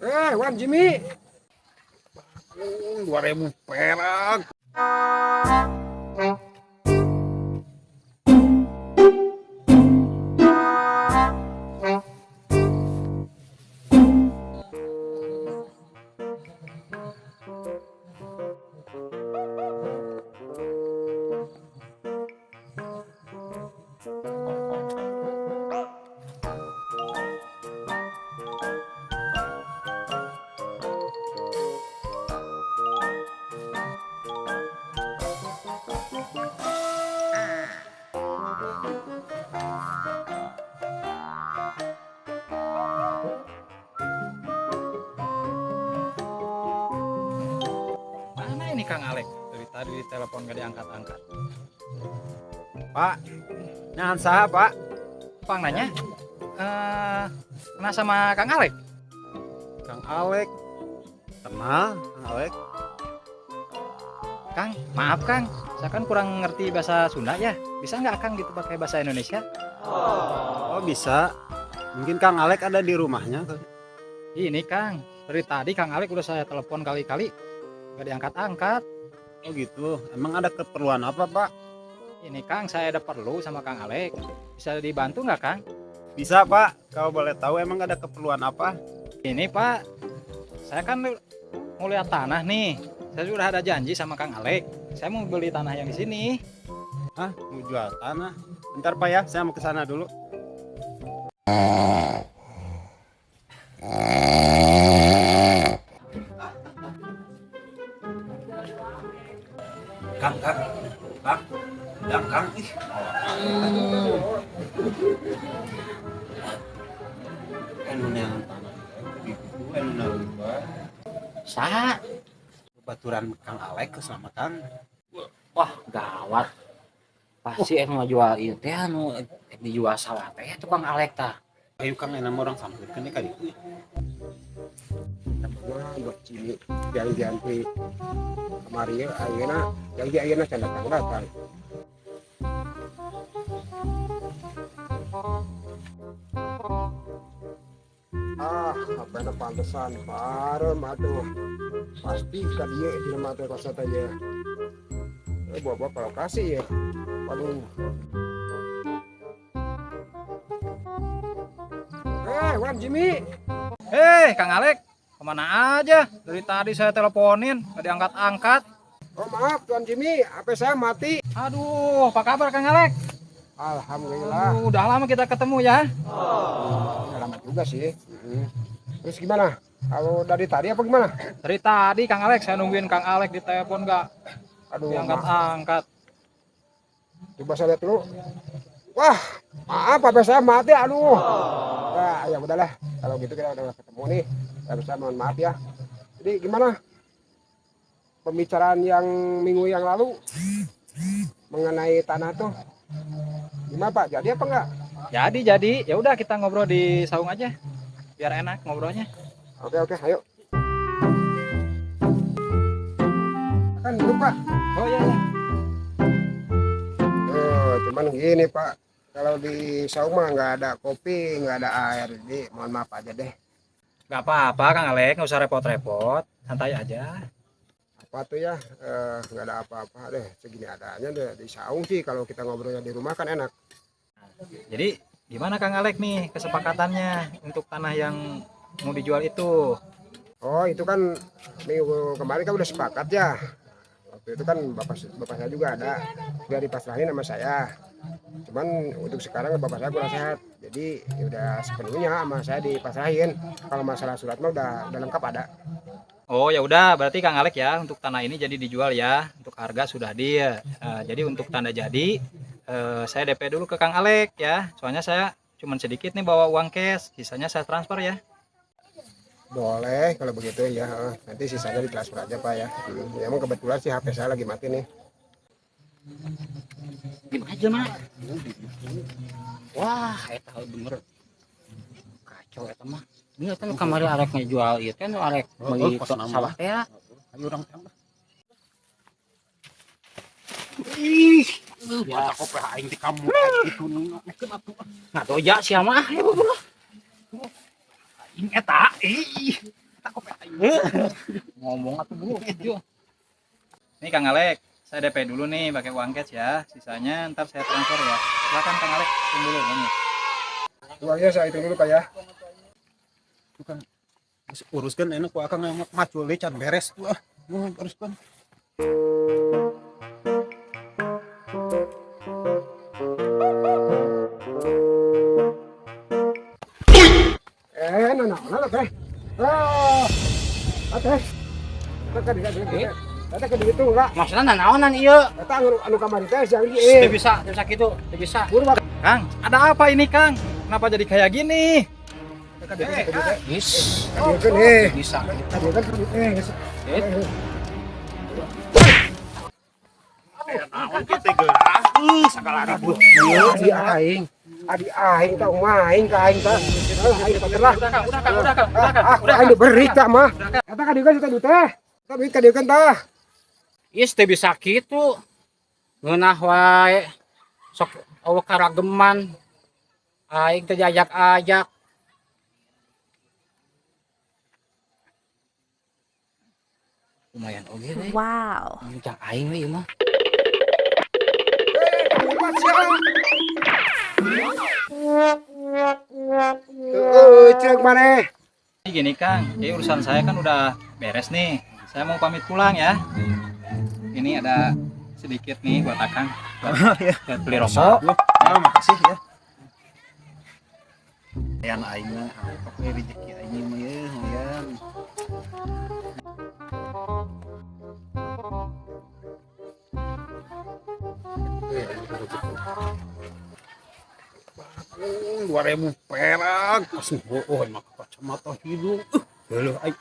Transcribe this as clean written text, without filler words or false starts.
Wan Jimmy. 2.000 perak. Mana ini Kang Alek? Dari tadi di telepon gak diangkat-angkat. Pak, nyahan saha, Pak? Pang nanya, kenal sama Kang Alek? Kang Alek. Kenal, Kang Alek. Kang, maaf Kang, saya kan kurang ngerti bahasa Sunda ya. Bisa nggak Kang gitu pakai bahasa Indonesia? Oh, bisa. Mungkin Kang Alek ada di rumahnya. Ini Kang, dari tadi Kang Alek udah saya telepon kali-kali, gak diangkat-angkat. Oh gitu. Emang ada keperluan apa, Pak? Ini Kang, saya ada perlu sama Kang Alek. Bisa dibantu nggak Kang? Bisa, Pak. Kalau boleh tahu emang ada keperluan apa? Ini Pak, saya kan mau lihat tanah nih. Saya sudah ada janji sama Kang Alek. Saya mau beli tanah yang di sini. Hah? Mau jual tanah? Bentar, Pak ya. Saya mau ke sana dulu. Kang, Kang. Kang. Kang, Kang. Ih. Anu neangan tanah. Gitu, anu naruh. Saha? Baturan Kang Alek keselamatan. Wah, gawat. Pasti emang jual ieu teh anu dijual sawah teh tukang Alek tah. Ayo Kang, enak orang sampeurkeun ka ditu. Mah buat Jimmy janji kamari ayeuna janji ayeuna can datang datang. Ah, apa yang pantesan parem atuh. Pasti ka dieu jelema teh rasa teh ya. Bawa-bawa ke lokasi ya. Waduh. Wan Jimmy. Kang Alek, kemana aja? Dari tadi saya teleponin, gak diangkat-angkat. Oh maaf Tuan Jimmy, HP saya mati. Aduh, apa kabar Kang Alek? Alhamdulillah. Aduh, udah lama kita ketemu ya. Udah lama juga sih. Terus gimana? Kalau dari tadi apa gimana? Dari tadi Kang Alek, saya nungguin Kang Alek di telepon gak Aduh, maaf. diangkat-angkat. Coba saya lihat dulu. Wah, maaf HP saya mati. Aduh. Nah, ya udahlah. Kalau gitu kita udah ketemu nih. Saya mohon maaf ya. Jadi gimana? Pembicaraan yang minggu yang lalu mengenai tanah tuh gimana Pak? Jadi apa enggak? Jadi. Ya udah kita ngobrol di saung aja. Biar enak ngobrolnya. Oke, oke, ayo. Kan dulu Pak. Oh iya, iya. Oh, cuman gini Pak, kalau di saung mah nggak ada kopi, nggak ada air, jadi mohon maaf aja deh. Gak apa-apa Kang Alek, nggak usah repot-repot, santai aja. Apa tuh ya, nggak ada apa-apa deh, segini adanya deh di saung sih. Kalau kita ngobrolnya di rumah kan enak. Jadi gimana Kang Alek nih kesepakatannya untuk tanah yang mau dijual itu? Oh itu kan minggu kemarin kan udah sepakat ya. Waktu itu kan bapak saya juga ada, sudah dipasrahin sama saya. Cuman untuk sekarang bapak saya kurang sehat, jadi ya udah sepenuhnya sama saya dipasrahin. Kalau masalah surat mah udah lengkap ada. Oh ya udah, berarti Kang Alek ya untuk tanah ini jadi dijual ya, untuk harga sudah deal. Jadi untuk tanda jadi saya DP dulu ke Kang Alek ya, soalnya saya cuman sedikit nih bawa uang cash, sisanya saya transfer ya. Boleh kalau begitu ya, nanti sisanya ditransfer aja Pak ya. Ya emang kebetulan sih HP saya lagi mati nih. Gimana jelema? Wah, eta bener. Kacau eta mah. Bener kan kamari arek ngejual ieu teh nu arek meuli Oh, pas nama. sawah teh. Ayo urang teh. Ih, Ya, kopi aing di kamu itu nu nekeun atuh. ngadoja sia mah ya bener. Aing eta. Ih. Ngomong atuh buru. Yuk. Nih Kang Alek, saya DP dulu nih pakai uang cash ya. Sisanya ntar saya transfer ya. Silakan Kang Alek, tunggu dulu uangnya. Uangnya saya hitung dulu, Pak, ya. Tukang uruskan enak ku akang yang macul deui can beres tuh ah. Nuhun uruskan. Eh, nah, nah, nah, teh. Ah, ah, teh. Teh kan di Teh kan dihitung lah. Maksudna naonan ieu? Eta anu anu kamari teh siang Teu eh. bisa, teu bisa kitu, teu bisa. Buru Pak. Kang, ada apa ini Kang? Kenapa jadi kayak gini? Teh kan di Is. Kadiekeun eh. Bisa. Kadiekeun eh. Eh. Naon kieu geus. Sagala ribuh. Adi aing. Adi aing tah maing ka aing tah. Aing pater lah. Udah Kang, udah Kang, udah Kang, udah Kang. Ah, Udah aing Kang. diberi tah mah. Eta kadiekeun teh teh. Eta duit kadiekeun tah. Is teu bisa kitu. Ngeunah wae. Sok eueuh karageman. Aing teh diajak-ajak. Lumayan oge we. Wow. Jang aing we ieu mah. Eh, kuat sia. Heeh, ceuk maneh. Jadi gini Kang, jadi urusan saya kan udah beres nih. Saya mau pamit pulang ya. Ini ada sedikit nih buat Akang, buat beli rokok. Ah, makasih ya. Lumayan aing mah, oke rezeki aing mah ya, lumayan. 2.000 perak, pas oh, mah kacamata hidung. Leuh aing.